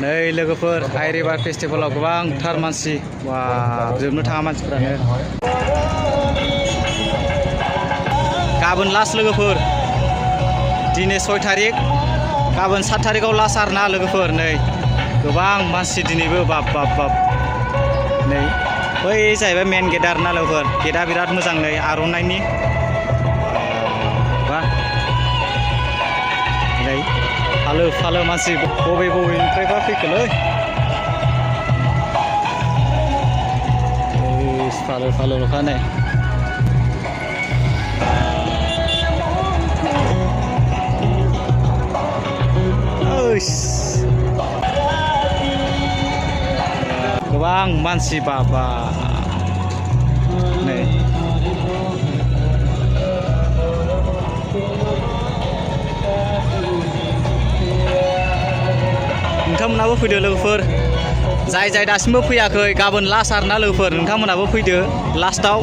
नै लोगोफोर आइ रिभार फेस्टिभेलाव गोबांथार मानसि वा जोबनो थाङा मानसिफोरानो गाबोन लास्ट लोगोफोर दिनै 6 तारिख गाबोन 7 तारिखआव लास्ट आरोना लोगोफोर नै गोबां मानसि दिनैबो बाप नै बै जाहैबाय मेन गेट आरोना लोगोफोर गेटआ बिराद मोजां नै आर'नाइनि बा नै फालो मानसि बबेनिफ्रायबा फैखोलै फालो ल'खा नै गोबां मानसि बाबा नै नोंथांमोनाबो फैदो लोगोफोर जाय दासिमबो फैयाखै गाबोन लास्ट आरोना लोगोफोर नोंथांमोनाबो फैदो लास्टआव